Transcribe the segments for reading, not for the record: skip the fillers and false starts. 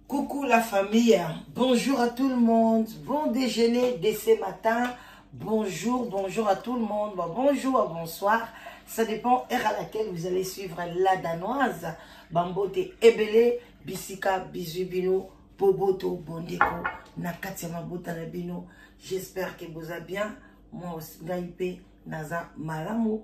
Coucou la famille, bonjour à tout le monde, bon déjeuner de ce matin, bonjour, bonjour à tout le monde, bon, bonjour, bonsoir, ça dépend heure à laquelle vous allez suivre la danoise, bambote ebele, bisika, bisous bino, boboto, bondeko, na kati ya mabota na bino, j'espère que vous allez bien, moi aussi, ngai pe, naza malamu,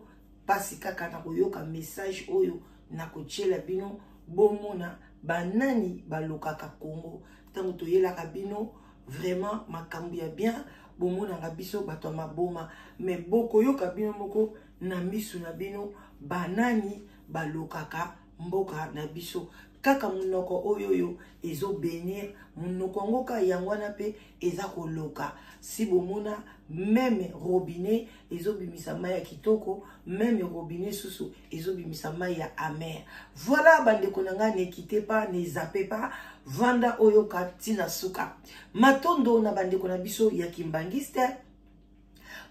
pasi kaka na koyoka message oyo na kotiela bino bomona banani balokaka Congo ntango toyelaka bino vraiment makambo ya bien bomonaka biso bato ya maboma me bokoyoka bino moko na misu na bino banani balokaka mboka na biso kaka monoko oyo oyo ezobenir monoko yango kaka yango wana mpe eza koloka si bomona meme robinet ezobimisa mai ya kitoko meme robinet susu ezobimisa mai ya amer voilà bandeko na ngai ne quitte pas ne zappe pas vanda oyoka ntina suka matondo na bandeko na biso ya kimbangiste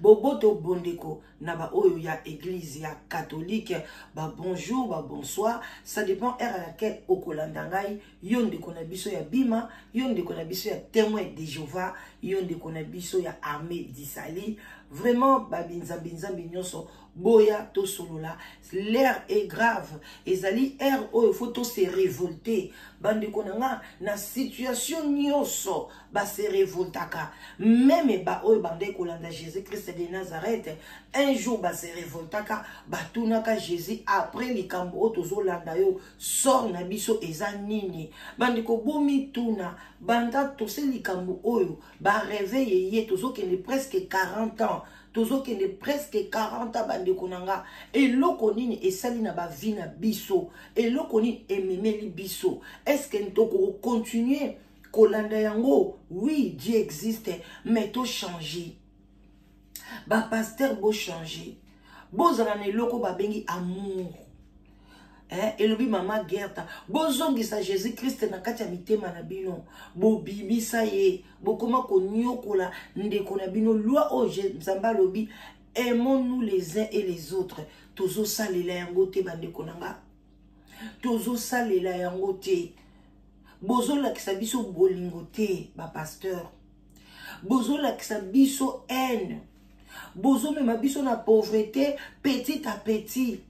boboto bondeko na baoyo ya église ya catholique ba bonjour ba bonsoir ça dépend heure à laquelle okolanda ngai yo ndeko na biso ya bima yo ndeko na biso ya témoin de Jéhovah yo ndeko na biso ya armée d'Isali vraiment babinzambi nzambi nyonso boya tosolola l'heure est grave ezali heure oyo faut to se révolter bandeko na nga na situation nyonso ba se révoltaka meme baoyo bandaki kolanda jésus christ de nazareth un jour ba se révoltaka batunaka jésus après likambo oyo tozolanda yo sort na biso eza nini bandeko bomituna banda tose likambo oyo bareveille ye tozokende presque 40 ans tozokende presque 40 ans bandeko na nga eloko nini esali na bavi na biso eloko nini ememeli biso estce tokokontinue kolanda yango oui dieu existe mais tochange bapaster bochange bozala na eloko babengi amour eh, elobi mama gerta bozongisa jésus krist na kati ya mitema na bino bobimisa ye bokoma konyokola ndeko na bino loi oyo nzambe alobi aimons nous les uns et les autres tozosalela yango te bandeko na nga tozosalela yango te bozolakisa biso bolingo te bapasteur bozolakisa biso haine bozomema biso na pauvreté petit à petit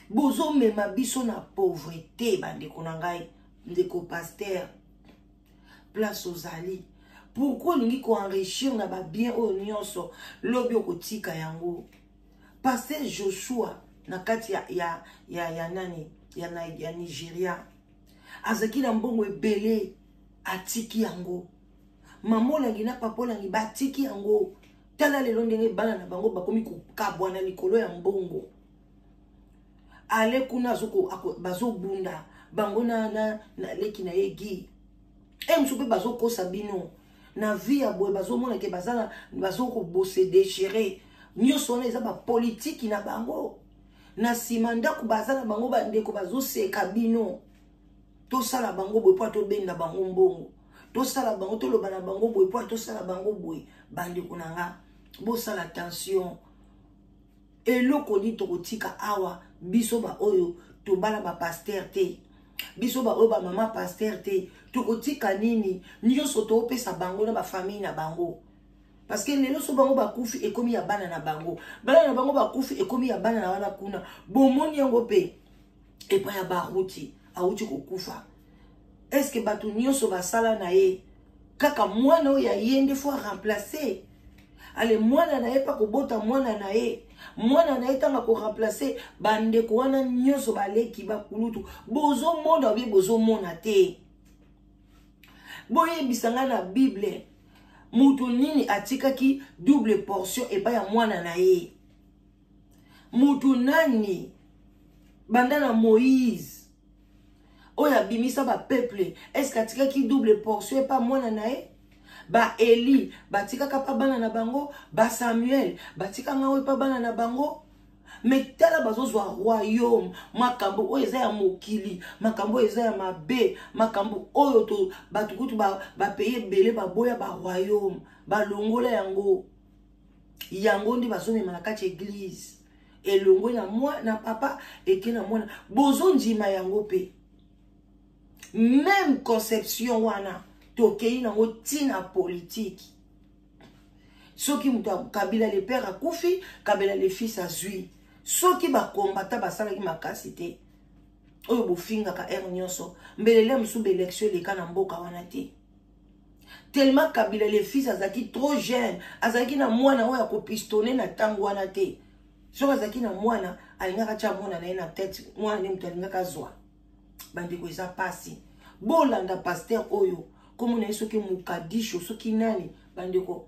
bozomema biso na pauvreté bandeko na ngai ndeko paster place ozali pourkui olingi koenrichir na babien oyo nyonso lobi okotika yango paster joshua na kati ya, ya, ya, ya nani ya, ya nigeria azalaki na mbongo ebele atiki yango mama olangi na papa olangi batiki yango tala lelo ndenge bana na bango bakomi kokabwana likolo ya mbongo ale kuna bazobunda bango na, na, na leki na ye gi e mosusu mpe bazokosa bino na vie ya boye bazomona ke bazokobose déchire nyonso wana eza bapolitiki na bango na nsima ndako baza na bango bandeko bazoseka bino tosala bango boye mpo tobenda bango mbongo tosala bango toloba na bango boye mpo tosala bango boye bandeko na nga bosala attention eloko nini tokotika awa biso baoyo tobala bapaster te biso baoyo bamama paster te tokotika nini nyonso topesa bango na bafamille na bango parce que lelo so bango bakufi ekomi ya bana na bango bana na bango bakufi ekomi ya bana na wana kuna bomoni yango mpe epai ya baruti awuti kokufa estce bato nyonso basala na ye kaka mwana oyo ya ye nde fo aremplace ale mwana na ye mpe akobota mwana na ye mwana na ye ntango akoremplace bandeko wana nyonso baleki bakulutu bozomona obi bozomona te boyebisa ngai na bible moto nini atikaki double portion epai ya mwana na ye moto nani banda na moïse oyo abimisa bapeuple estce atikaki double portion epa mwana na ye baeli batikaka mpa bana na bango basamuel batikanga oyo epa bana na bango me tala bazozwa royaume makambo oyo eza ya mokili makambo oyo eza ya mabe makambo oyo to bato kutu bapaye ebele baboya baroyaume balongola yango yango nde bazomema na kati ya eglize elongwe na mwa na papa eke na mwana bozondima yango mpe. Même conception wana tokei nango ntina politike. Soki moto Kabila le père akufi, Kabila le fils azwi. Soki bakombata basalaki makasi te, oyo bofingaka heure nyonso, mbelele mosusu baélection eleka na mboka wana te. Tellement Kabila le fils azalaki trop jeune, azalaki na mwana oyo akopistone na ntango wana te. Soki azalaki na mwana, alingaka atya mwana na ye na tete, mwana nde moto alingaka azwa. Bandeko, eza pasi. Bolanda pasteur oyo, komona ye soki Mokadisho, soki nani. Bandeko,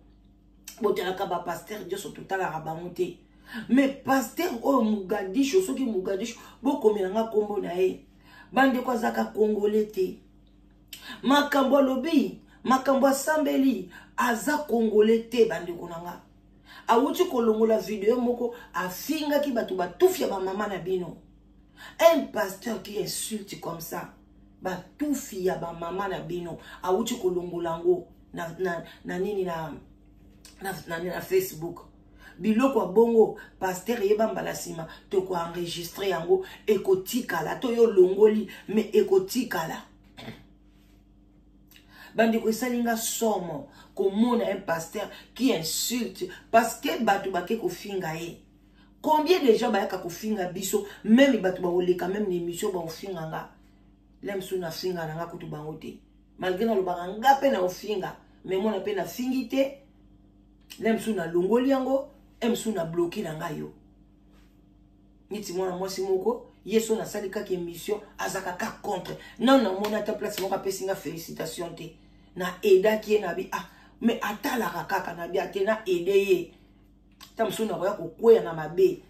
botalaka bapasteur nyonso, totalaka bango te, mais pasteur oyo Mogadisho, soki Mogadisho, bokomelanga nkombo na ye. Bandeko, azalaka congolais te. Makambo alobi, makambo asambeli, aza congolais te. Bandeko na nga, awuti kolongola video moko, afingaki bato batufi ya bamama na bino. Un pasteur qui insulte comme ça batufi ya bamama na bino, awuti kolongola yango na nini, na Facebook. Biloko ya bongo, pasteur, yeba mbala nsima tokoenregistre yango, ekotikala. To yo olongoli, mais ekotikala. Bandeko, esali nga somo komona un pasteur qui insulte parce que bato bake kofinga ye. Combien de gens bayaka kofinga biso? Même bato bakoleka même na émission, bakofinga nga. Le mosusu nafinga na nga kutu bango te, malgré nalobaka nga mpe na kofinga, mais mwana mpe nafingi te. Le mosusu nalongoli yango, e mosusu na bloquer na ngai yo. Neti mwana mwasi moko, ye so nasali kaka émission, azalaka ka contre. Nano namoni ata place moko apesi nga félicitation te. Na aidaki ye na bi, ah, mais atalaka kaka na bi ate na aide ye. Ta mosusu nakoya kokweya na mabe,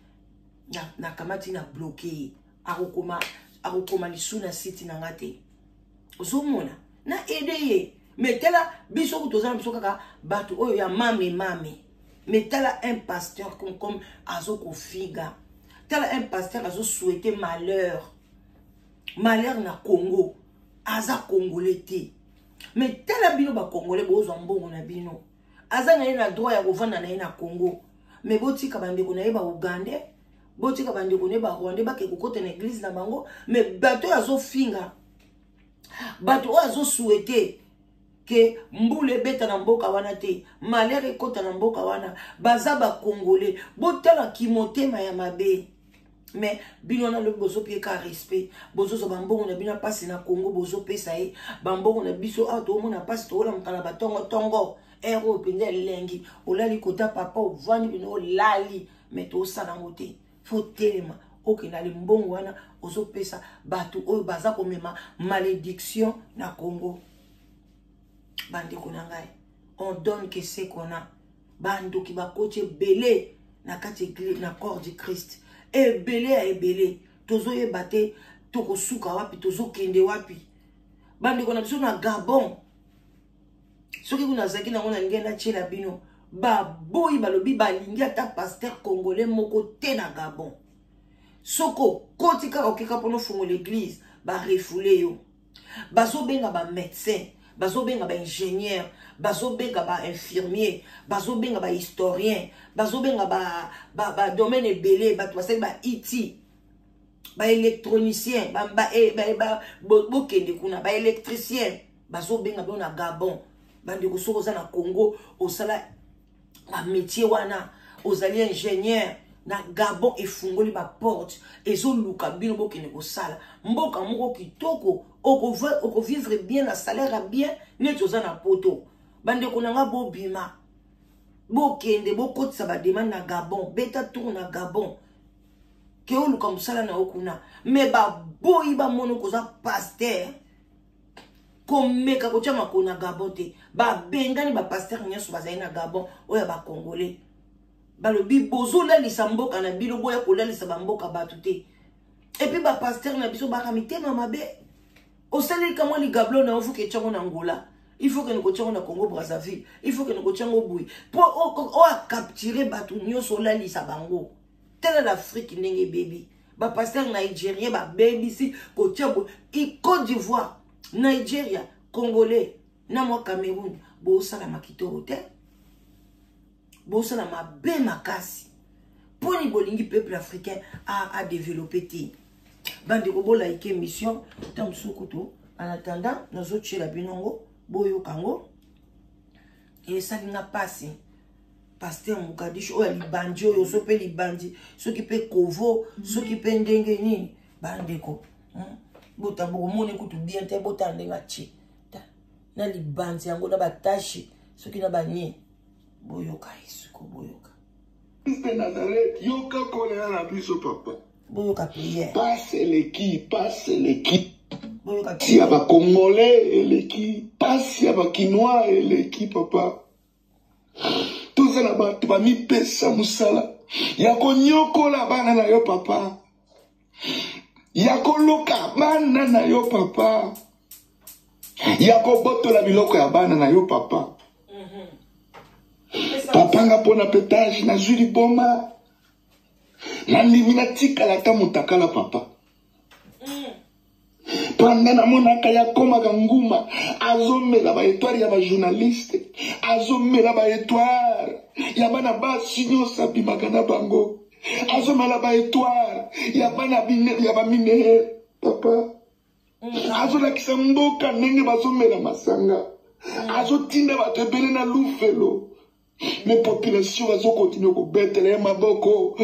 nakamati na bloquer ye, akokoma lisu na site na nga te. Ozomona, na aide ye, mais tala biso ku toza na biso kaka bato oyo ya mame mame. Mais tala un pasteur comme azokofiga, tala un pasteur azosouhaite malheur, malheur na Congo. Aza congolais te, mais tala bino bacongolais bozwa mbongo na bino. Aza na ye na droit ya kovanda na ye na Congo, mais botika bandeko na ye baougandais, botika bandeko na ye barwandais bake kokota na église na bango. Mais bato oyo azofinga, bato oyo azosouhaite ke mbula ebeta na mboka wana te, malheur ekota na mboka wana, baza bacongolais. Botala kimotema ya mabe. Mais bino wana lobi bozopieka respect, bozozwa bambongo na bino mpasi na Congo, bozopesa ye bambongo na biso awa. Toomona mpasi, toolamuka na batongotongo ere oyo mpenza elengi, olali kota papa, ovandi bino olali, mais tosala yango te. Faut telema, okenda le mbongo wana ozopesa bato oyo baza komema malédiction na Congo. Bandeko na ngai, on donne que ce qu'on a. Bandoki bakoti ebele na kati église, na corps du Christ, ebele ya ebele. Tozoyeba te tokosuka wapi, tozokende wapi. Bandeko na biso na Gabon, soki kuna azalaki nango na ndenge natiela bino, baboyi, balobi balingi ata pasteur congolais moko te na Gabon. Soki okoti kaka, okeka mpona ofungola église, barefouler yo. Bazobenga bamédecin, bazobenga baingénieur, bazobenga bainfirmier, bazobenga bahistorien, bazobenga badomaine ebele, bato basali ba IT, baélectronicien, bokende kuna, baélectricien, bazobenga bino na Gabon. Bandeko, soki oza na Congo, osala bamétier wana, ozali ingénieur, na Gabon efungoli baporte, ezoluka bino, bokende kosala. Mboka moko kitoko, okovivre bien na salaire ya bien neti oza na Poto. Bandeko na nga, bobima, bokende, bokotisa bademande na Gabon, beta tour na Gabon, ke oluka mosala na yo kuna. Mais baboyi, bamona koza pasteur, komeka kotia makolo na Gabon te. Babengani bapasteur nyonso bazali na Gabon oyo ya bacongolais. Balobi bozolalisa mboka na bino, boya kolalisa bamboka bato te. Et puis bapasteur na biso baka mitema mabe. Osalelika mwa ligablo na yo, faut que etiango na Angola, il faut kende kotiango na Congo Brazzaville, il faut kende kotiango boye mpo oyo acapture bato nyonso, olalisa bango. Tala l'Afrique ndenge ebebi. Bapasteur nigérien babebisi kotia boye. Côte d'Ivoire, Nigeria, congolais na mwa Cameroun, bosalama kitoko te, bosala mabe makasi. Mponi bolingi peuple africain adéveloppe te? Bandeko, bolike émission. Ta mosusu kutu. En attendant, nazotiela bino yango, boyoka yango. Esali nga mpasi. Pasteur Mogadishu oyo ya libandi oyo, so mpe libandi, soki mpe kovo, soki mpe ndenge nini, bandeko. Bota bokomoni kutu bien te, bota ndenge atie na libandi yango na batashi, soki na banie. Boyoka esiko, boyoka. Christ Nazareth, yoka kolela na biso papa. Boyoka prière. Passe eleki, passe eleki. Boyoka Pasi ya ba Congolais eleki, pasi ya ba Kinois eleki papa. Toza na bato bamipesa mosala ya konyokola bana na yo papa, ya koloka bana na yo papa, ya kobotola biloko ya bana na yo papa. Papa nga mpona petage nazwi liboma, nandimi natikala ata motakala papa. Panda namonaka yakomaka nguma, azomela ba étoile ya ba journaliste, azomela ba étoile ya bana basi nyonso abimaka na bango, azomela ba étoile ya bana ya ba minere papa. Azolakisa mboka ndenge bazomela masanga, azotinda bato ebele na lufelo. Mais population bazokontinue kobetela ye maboko,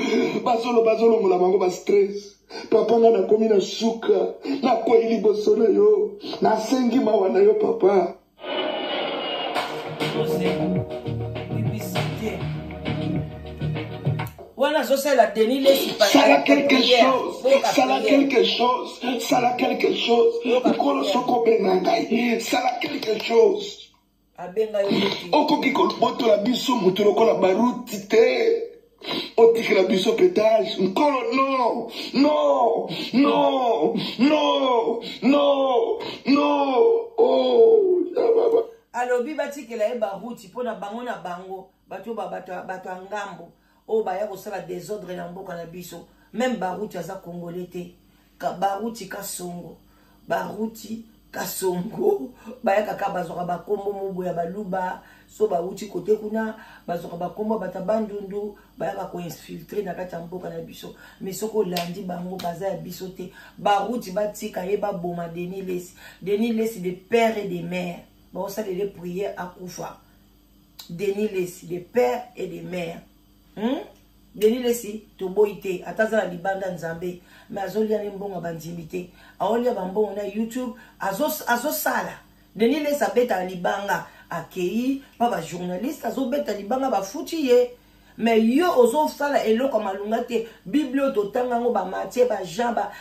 bazolongola bango ba stress. Papa nga nakomi na suka, nakwei liboso na yo, nasengi mawa na yo papa. Wana azosalela Denis Lesi. Sala quelque chose, sala quelque chose, sala quelque chose. Nkolo soki obenga ngai, sala quelque chose. Abenga yo te. Okoki kobotola biso moto lokola Baruti te. Otikela biso petage. Nkolo, non, non, non, non, non, non. Oh, baba. Alobi batikela ye Baruti mpona bango na bango, bato bato bato ya ngambo oyo baya kosala désordre na mboka na biso. Même Baruti aza congolais te. Baruti Kasongo, Baruti Kasongo bayaka kaka bazwaka bakombo mobo ya baluba, so bawuti kote kuna bazwaka bakombo ya bato ya bandundu, bayaka koinfiltre na kati ya mboka na biso. Mais soki olandi bango baza ya biso te. Baruti batika ye, baboma Denis Lesi. Denis Lesi de père et de mère, baosalele prière akufa. Denis Lesi de père et de mère. Denis Lesi toboyi te, ata aza na libanda nzambe, mais azolia ne mbongo ya bandimi te, aolia bambongo na YouTube, azosala. Denis Lesi abetaka libanga, akei pa ba journaliste, azobeta libanga bafuti ye. Mais yo ozosala eloko ya malunga te. Bible oyo totanga yango ba Matthieu, ba Jean, ba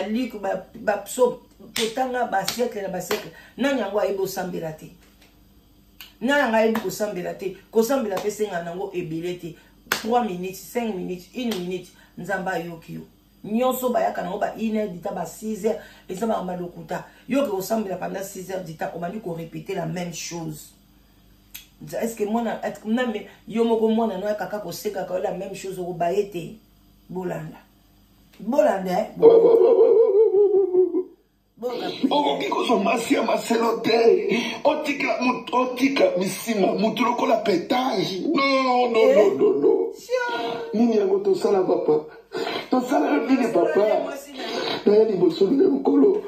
Luc, ba Psaume, totanga ba siècle na ba siècle. Nani yango ayebi osambela te? Nani yango ayebi kosambela te? Kosambela pe senga nango ebele te. 3 minutes, 5 minutes, 1 minute, nzambe ayoki yo. Nyonso bayaka nango ba 1 heure du temps, ba 6 heures, eza ba malokuta. Yo ke kosambela pendant 6 heures du temps, obandi ko répéter la même chose. Est-ce que mwana, est-ce que même yo moko mwana no kaka koseka ka la même chose okobaye te? Bolanda. Bolanda, eh? Okoki kozwa masi ya maselo te, otika otika misima mutu lokola petage. Non, non, non, non, non. Nini yango tosala papa? Tosala nini papa? Naye liboso na nkolo,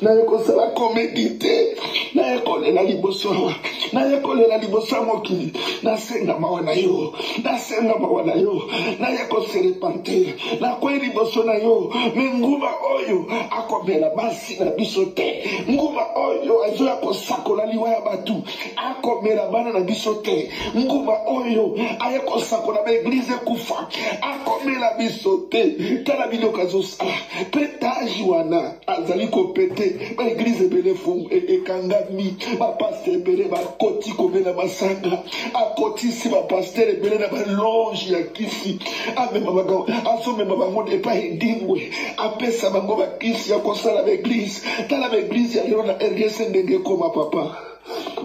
naye kosala komedi te, naye kolela liboso awa, naye kolela liboso ya mokili, nasenga mawa na yo, nasenga mawa na yo, naye koserepante, nakwei liboso na yo. Me nguba oyo akomela basi na biso te, nguba oyo azoya kosakola liwa ya bato akomela bana na biso te, nguba oyo aye kosakola ba eglize ekufa akomela biso te. Tala biloko azosala, petage wana azali kopete, ba eglize ebele ekangami, ba pasteur ebele bakoti komela masanga, akotisi ba pasteur ebele na ba longe ya kisi, amema bango, azomema bango epai edingwe, apesa bango bakisi ya kosala ba eglize. Tala ba eglize ya lelo na RDC ndenge ekoma papa.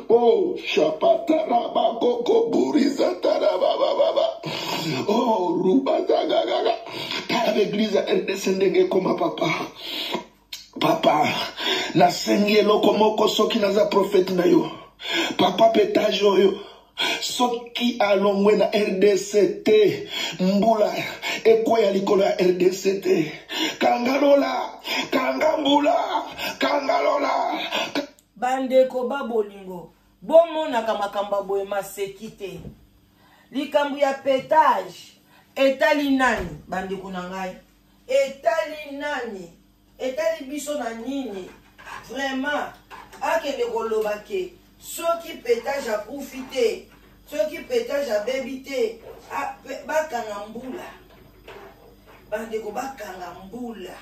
Oh, shapatarabakoko burizatarabababa. Oh, rubazagagaga. Tala ba eglize ya RDC ndenge ekoma papa. Papa, nasengi eloko moko soki naza prophète na yo. Papa, petage oyo soki alongwe na RDC te, mbula ekweya likolo ya RDC te. Kanga lola, kanga mbula, kanga lola. Bandeko ba bolingo, bomonaka makambo ya boye maseki te. Likambo ya petage etali nani bandeko na ngai? Etali nani? Etali biso na nini? Vraiment, akende koloba ke soki petage akufi te, soki petage abebi te, bakanga mbula. Bandeko bakanga mbula.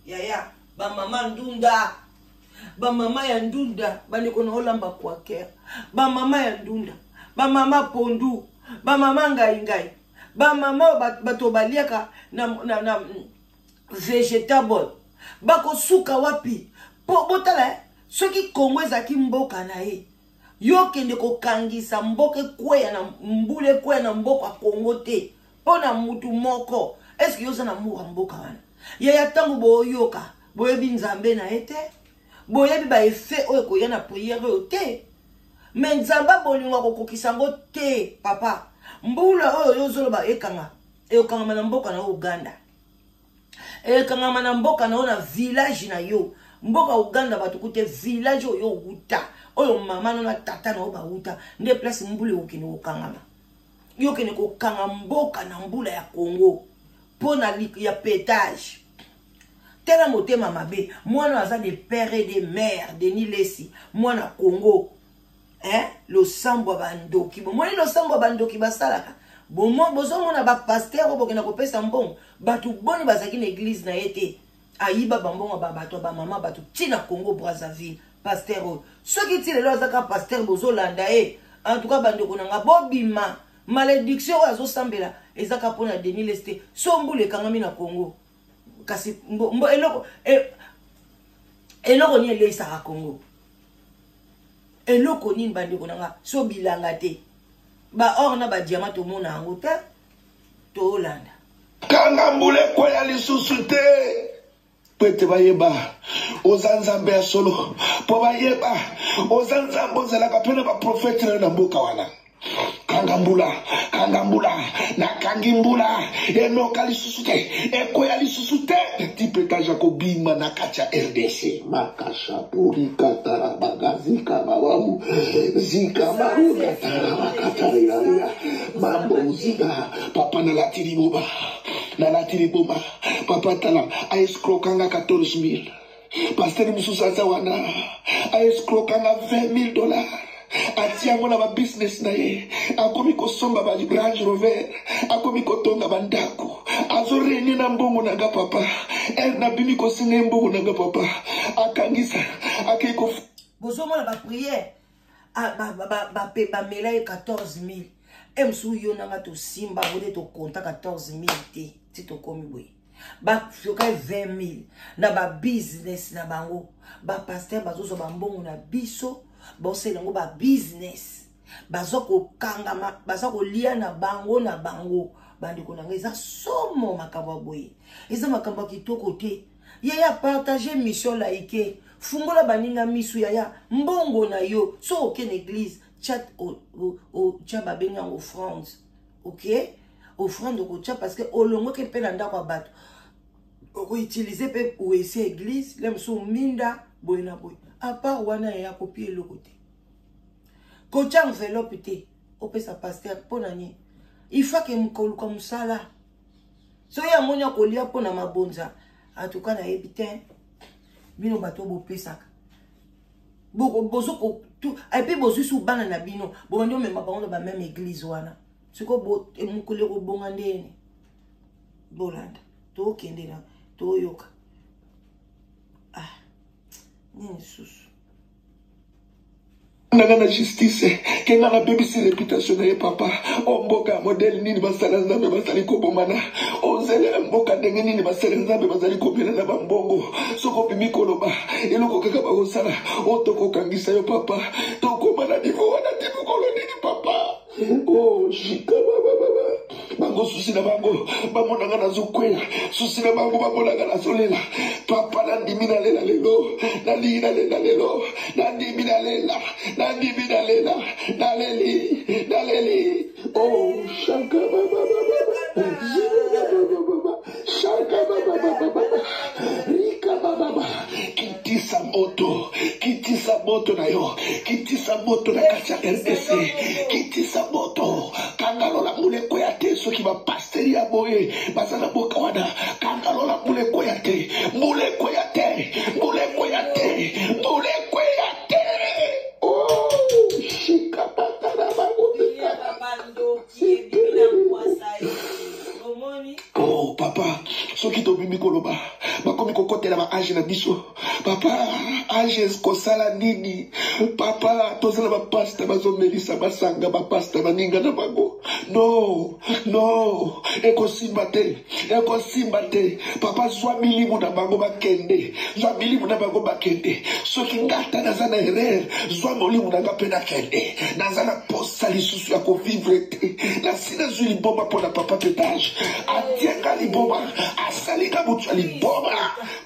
Yaya, ba mama ndunda. Ba mama ya ndunda, bandeko na olamba kwaker. Ba mama ya ndunda, ba mama pondu, ba mama ngai ngai. Ba mama bato baliaka na, na, na vegetable. Bakosuka wapi? Po botala eh, soki Congo ezalaki mboka na ye, yo kende kokangisa mboka ekweya na mbula ekweya na mboka ya Congo te mpo na mutu moko. Est-ce que yo oza na mura mboka wana? Yaya, ntango boyoka, boyebi Nzambe na ye te, boyebi ba effet oyo ekoya na prière oyo te. Mais Nzambe bolingo akokokisa yango te, papa. Mbula oyo yo ozoloba ekanga, ekokangama na mboka na Uganda. Ekangama na mboka na yo, na village na yo. Mboka Uganda bato kute village oyo owuta, oyo mama na tata na yo bawuta, nde place mbula ekokende kokangama. Yo kende kokanga mboka na mbula ya Congo mpo na ya petage. Tala motema mabe, mwana aza de père et de mère, Denis Lessi, mwana Congo. Hein? Losambo ya bandoki. Bomoni losambo ya bandoki basalaka. Bomo bozomona ba pasteur oyo bokenda kopesa mbongo, bato boni bazalaki na église na ye te. Ayiba ba mbongo ba bato ba mama bato ti na Congo Brazzaville. Pasteur oyo. Soki ti lelo azaka pasteur bozolanda ye. En tout cas bandeko na nga bobima. Malédiction oyo azosambela ezaka pona Denis Lessi te. So mbula ekangami na Congo. Kasi mbo, mbo eloko eloko nini eleisaka Congo? Eloko nini bandeko na nga? So bilanga te. Ba or na ba diamant tomona yango te. Tolanda. Kanga mbula ekweya lisusu te. Po ete bayeba oza Nzambe ya solo, po bayeba oza Nzambe ozalaka pe na ba prophète na yo na mboka wana. Kanga mbula, kanga mbula, nakangi mbula, enoka lisusu te, ekweya lisusu te. Petit petage akobima na kati ya RDC. Makasha puri katara bagazika babamu zika baruka tarabakatariraria mambo zika. Papa nalati liboma, nalati liboma. Papa tala aescrokanga 14 000. Pasteur mosusu aza wana aescrokanga 20 000 $, atia yango na babusiness na ye, akomi kosomba ba Range Rover, akomi kotonga bandako, azorenie na mbongo na nga. Papa ere nabimi kosenga ye mbongo na nga, papa akangisa akei ko Bozomona ba prière bamela ye 14 000. E mosusu yo nanga tosimba yango te, tokonta 14 000 te ti tokomi boye. Basoka 20 000 na babusiness na bango. Bapasteur bazozwa bambongo na biso, baosala yango babusiness, baza kokangama, baza kolia na bango na bango. Bandeko na ngai, eza somo makambo ya boye, eza makambo ya kitoko te. Yaya, partage mission, like, fungola baninga misu. Yaya, mbongo na yo so oke na église, chat otya, babengi yango offrande. Ok, offrande okotya parce que olongwaki mpe na ndako ya bato, okoutilize mpe wese église le mosusu minda boye na boye. À part wana, yaya, kopia eloko te, kotya enveloppe te, opesa pasteur mpo na nini? Il faut ke koluka mosala. Soki amoni akolia mpo na mabonza, atuka nayebi te. Bino bato bopesaka, bozo et puis bozwi su bana na bino, bobandi omema bango na bameme église wana. Sikoyo mokolo ekobonga ndeni? Bolanda, tokende na toyoka. Ah, nini susu? Nanga na justice ke nga nabebisi réputation na ye. Papa, o mboka ya modele nini basala Nzambe bazali kobomana? Ozele ya mboka ndenge nini basala Nzambe bazali komela na bambongo? Soki obimi koloba eloko kaka bakosala o tokokangisa yo. Papa, tokóma na niveau wana ti mokolo nini, papa? O jika babababa bango, susi na bango bamonanga nazokwela, susi na bango bamonanga nazolela. Papa, nandimi nalela lelo, nalingi nalela lelo, nandimi nalela, nandimi nalela, naleli, naleli. O shaka babababa zibabababa shaka babababa rika bababa kitisa. moto, kitisa moto na yo, kitisa moto na kati ya RDC, kitisa moto, kanga lola mbula ekweya te. Soki bapasteri ya boye baza na mboka wana, kanga lola mbula ekweya te, mbula ekweya te, mbula ekweya te, mbula ekweya te. Oh, shikapata na bango. Oh papa, soki tobimi koloba bakomi kokotela ba age na biso. Papa, age kosala nini? Papa, tozala bapasta bazomelisa masanga bapasta baninga na bango. No, no, ekosimba te, ekosimba te. Papa, zwa milimu na bango bakende, zwa milimu na bango bakende. Soki nga ata naza na erreur, zwa molimo na nga mpe nakende. Naza na posa lisusu ya kovivre te. Nasi nazwi liboma mpo na papa Petage. Atie nga liboma, asali nga moto ya liboma.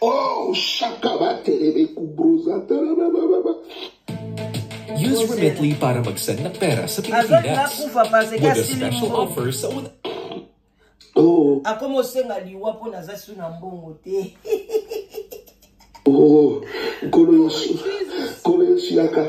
Oh, shaka bateleme kubroza tarabababa. Use Remitly para mag-send ng pera sa Azolinga Pilipinas. akufa parce que With a asili special mbongo. offer sa una Oh, Akomi osenga liwa mpo naza su na mbongo te. oh, Nkolo Yesu, Nkolo Yesu yaka,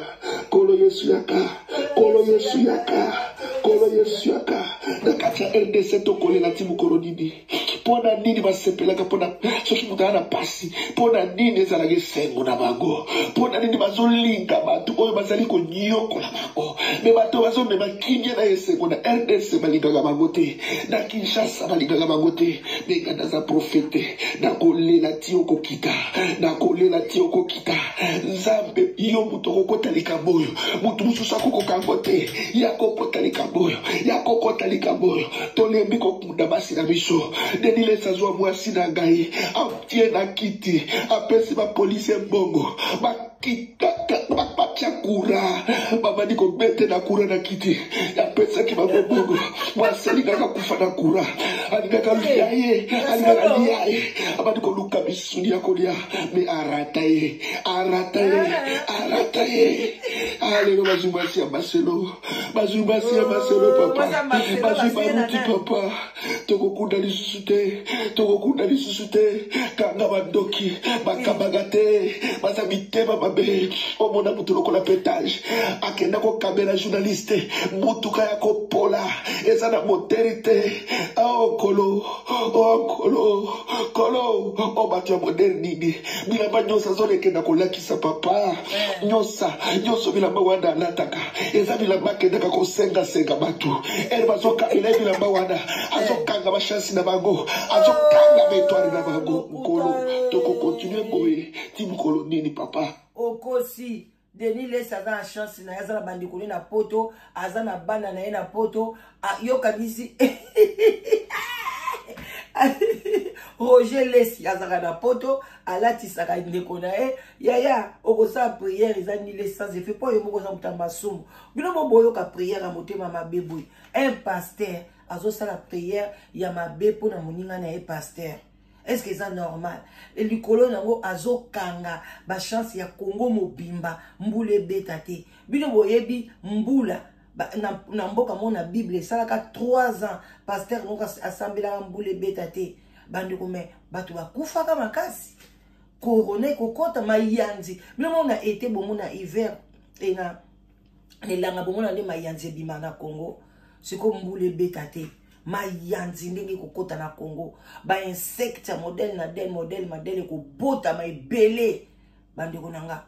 Nkolo Yesu yaka, Nkolo Yesu yaka, Nkolo Yesu yaka. Na kati ya RDC tokolela ti mokolo nini? Mpo na nini basepelaka? Mpo na soki moto aza na pasi, mpo na nini ezalaka esengo na bango? Mpo na nini bazolinga bato oyo bazali konyokola bango? Me bato bazomema kimia na esengo na RDC balingaka bango te, na Kinshasa balingaka bango te. Me nga naza profete, nakolela ti okokita, nakolela ti okokita. Nzambe, yo moto okokota likambo oyo, moto mosusu akokoka yango te. Ya kokota likambo oyo, ya kokota likambo oyo. Tolembi kokunda basi na biso. Denis Lessie azwa mwasi na ngai, atie na kiti, apesi bapolisie mbongo, batia kura, babandi kobetela kura na kiti. Apesaki bango mbongo, mwasi alingaka kufa na kura, alingaka lia ye, alingaka lia ye, abandi koluka misuni ya kolia, me arata ye, arata ye, arata ye. Alelo bazwi mwasi ya Marcelo, bazwi mwasi ya Marcelo papa, bazwi baruti papa. Tokokunda lisusu te, tokokunda lisusu te. Kanga bandoki, bakabaka te, baza mitema mabe. Omona motu lokola Petage akenda kokabela journaliste motuka ya kopola eza na moteri te. Oh kolo, oh kolo, kolo, oh bato ya modere nini, bilamba nyonso azolekenda kolakisa papa. Nyonso nyonso bilamba wana alataka eza bilamba akendaka kosengasenga bato. Ere bazokabela ye bilamba wana, azokanga bachansi na bango, azokanga baetoile na bango. Nkolo, tokokontinue boye ti mokolo nini papa? Okosi. Denis Lessie aza na chance na ye, aza na bandeko ne na poto, aza na bana na ye na poto. Yokanisi Roger Lessie azalaka na poto, alatisaka ndeko na ye. Yaya, okosala prière eza nile sans effet mpo yo moko oza moto ya masumu. Bino mo boyoka prière ya motema mabe boye. Un pasteur azosala prière ya mabe mpo na moninga na ye pasteur. Est-ce que eza normal? E likolo nango azokanga ba chance ya Congo mobimba, mbula ebeta te. Bino boyebi mbula ba, na mboka mo na Bible esalaka 3 ans pasteur moko asambelaka mbula ebeta te. Bandeko, me bato bakufaka makasi. Corona ekokota mayanzi. Bino mona été bomona hiver e na elanga bomona nde mayanzi ebima na Congo. Siko mbula ebeta te. Mayanzi ndenge ekokota na Congo, ba insecte ya modèle na del modèle modèle ekobotama ebele. Bandeko na nga,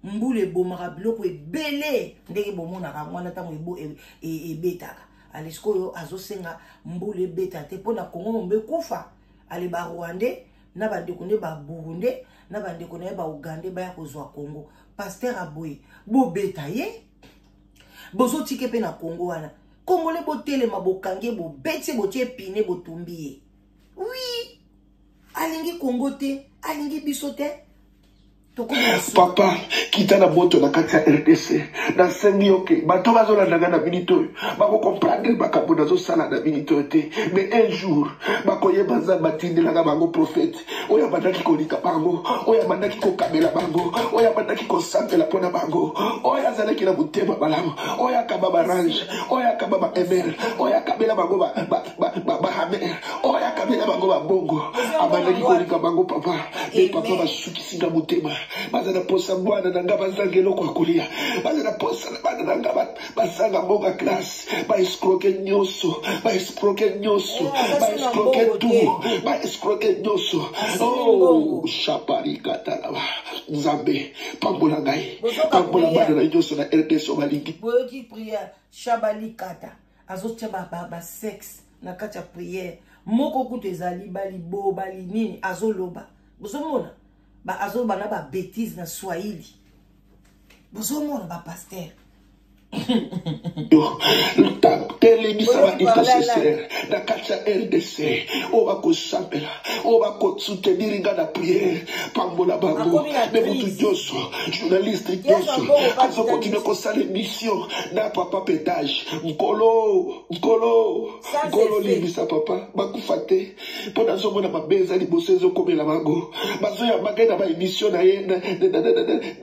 mbula ebomaka biloko ebele ndenge bomonaka yango wana ntango ebetaka. Ale sikoyo azosenga mbula ebeta te mpo na Congo mombe ekufa. Ale ba Rwandais na bandeko nde ba Burundais na bandeko na ye ba Ougandais baya kozwa Congo. Pasteur aboye bobeta ye, bozotike mpe na Congo wana. Congolais botelema, bokange, bobeti, botie pine, botumbi ye. Oui, alingi Congo te, alingi biso te. Papa, kita na moto na kati ya RDC. Nasengi yo ke bato bazolanda nga na minute oyo bakokomprendre makambo nazosala na minute oyo te, mais un jour bakoyeba Nzambe atindelaka bango prophète oyo abandaki kolinga bango, oyo abandaki kokabela bango, oyo abandaki kosambela mpona bango, oyo azalaki na motema malamu, oyo akaba barange, oyo akaba ba mr, oyo akabela bango bahamer, oyo akabela. Akabela bango babongo, abandaki kolinga bango papa. Me papa basukisi nga motema, baza na posa bwana na nga bazanga eloko ya kolia, baza na posa bana na nga bazanga mbongo ya classe, ba escroke nyonso, ba escroke nyonso, eh, ba escroke tout, ba escroke nyonso. Oh, shaparikatalaba Nzambe pambola ngai, pambola bana na nyonso na RDC balingi. Boyoki prière shabalikata azotia ba, ba, ba sexe na kati ya prière moko kutu ezali balibo bali nini azoloba bozomona ba, azoloba na ba bêtise na swahili bozomona ba pasteur Telemisa ba intercesseur na kati ya rdc oyo bakosambela, oyo bakosoutenir nga na priere, pambola bango. Me motu nyonso, journaliste nyonso azokontinue kosala émission na papa Petage, nkolo, nkolo, nkolo, limbisa papa, bakufa te mpo nazomona mabe eza liboso ezokomela bango. Bazoyamba ngai na baémission na ye,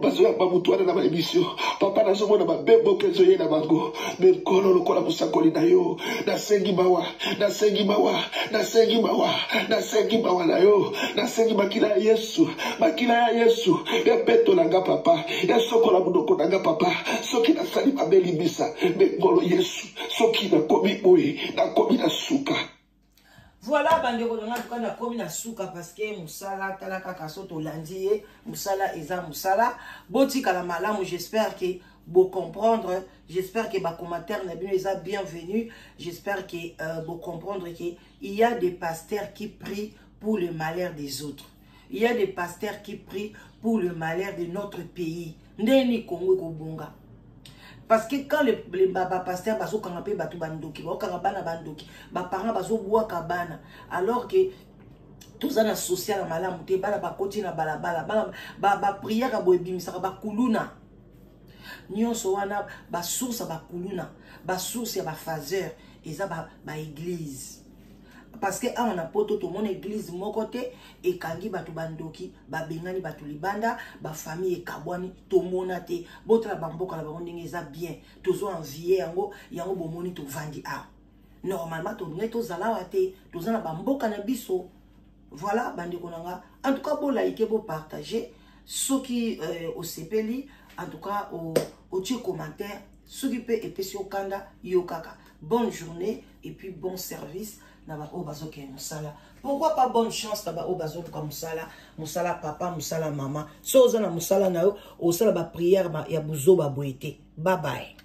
bazoyamba motu wana na baémission. Papa, nazomona mabe moko ezoyela bango. Me nkolo, lokola mosakoli na yo, nasengi mawa, nasengi mawa, nasengi mawa, nasengi mawa na yo, nasengi makila ya Yesu, makila ya Yesu epetola nga papa, esokola monoko na nga papa. Soki nasali mabe, limbisa. Me nkolo Yesu, soki nakomi boye, nakomi na suka. Voilà bandeko na nga, tuka nakomi na suka parce que mosala tala kaka so tolandi ye, mosala eza mosala. Botikala malamu, j'espère que bocomprendre, j'espère que bacommentaire na bino eza bienvenu, j'espère que bocomprendre que il y a des pasteurs qui prient pour le malheur des autres, il y a des pasteurs qui prient pour le malheur de notre pays. Ndeni Congo ekobonga. Parce que quand les bapasteur bazokanga mpe bato bandoki, baokanga bana bandoki, baparent bazobwaka bana, alors que toza na social ya malamu te, bana bakoti na balabala, bana bapriere ba boye ebimisaka bakuluna nyonso wana. Basource ya bakuluna, basource ya baphaseur eza baéglise ba parce que awa na poto tomona église moko te ekangi bato bandoki, babengani bato libanda, bafamille ekabwani, tomona te. Botala bamboka na bango ndenge eza bien, tozo envie yango. Yango bomoni tovandi awa, normalement tolingai tozala awa te, toza na bamboka na biso. Voilà bandeko na nga, en tout cas bolike, bopartage soki osepeli, en tout cas otie commentaire, soki mpe epesi yo kanda, yo kaka. Bonne journée et puis bon service na baoyo bazokende mosala, pourquoi pas bonne chance na baoyo bazoluka mosala. Mosala papa, mosala mama, so oza na mosala na yo, osala baprière ya buzoba boye te. Bye bye.